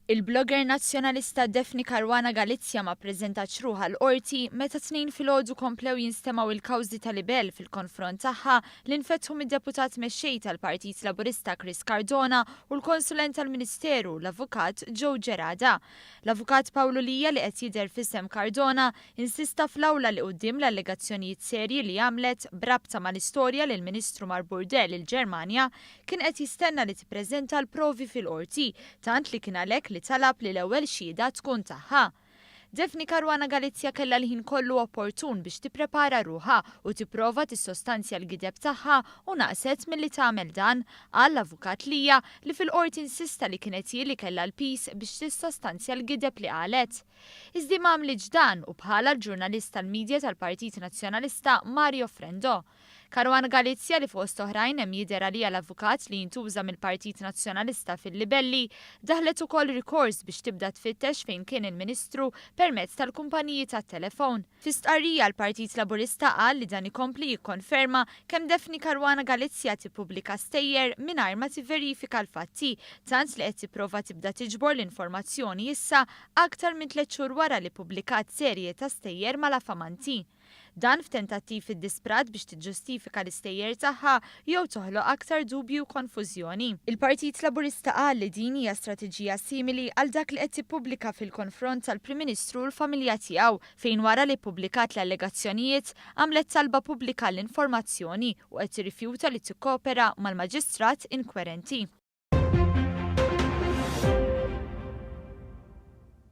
Il-blogger Nazzjonalista Daphne Caruana Galizia ma ppreżentatx ruħha l-Qorti meta t-Tnejn filgħodu komplew jinstemgħu il-kawżi ta' libell fil-konfront tagħha li nfetħu mid-Deputat Mexxej tal-Partit Laburista Chris Cardona u l-Konsulent tal-Ministeru, l-Avukat Joe Gerada. L-Avukat Pawlu Lia li qed jidher f'isem Cardona insista fl-awla li quddiem l-allegazzjonijiet serji li għamlet b'rabta mal-istorja li l-Ministru mar burdell il-Ġermanja kien qed jistenna li tippreżenta l-provi fil-Qorti, tant li kien għalhekk li talab li l-ewwel xhieda tkun tagħha. Daphne Caruana Galizia kellha l-ħin kollu opportun biex tipprepara ruħha u tipprova tissostanzja l-gideb tagħha u naqset milli tagħmel dan, qal l-Avukat Lia li fil-Qorti insista li kienet hi li kellha l-piż biex tissostanzja l-gideb li qalet. Iżda ma għamlitx dan u bħalha l-ġurnalist tal-midja tal-Partit Nazzjonalista Mario Frendo. Caruana Galizia li fost oħrajn hemm jidher għaliha l-avukat li jintuża mill-Partit Nazzjonalista fil-libelli, daħlet ukoll rikors biex tibda tfittex fejn kien il-Ministru permezz tal-kumpaniji tat-telefon. Fi stqarrija l-Partit Laburista qal li dan ikompli jikkonferma kemm Daphne Caruana Galizia tippubblika stejjer mingħajr ma tivverifika l-fatti, tant li qed tipprova tibda tiġbor l-informazzjoni issa aktar minn 3 xhur wara li ppubblikat serje ta' stejjer malafamanti. Dan f'tentattiv iddisprat biex tiġġustifika l-istejjer tagħha jew toħloq aktar dubji u konfużjoni. Il-Partit Laburista qal li din hija strateġija simili għal dak li qed tippubblika fil-konfront tal-Prim Ministru u l-familja tiegħu fejn wara li ppubblikat l-allegazzjonijiet għamlet talba pubblika għall-informazzjoni u qed tirrifjuta li tikkopera mal-maġistrat inkwerenti.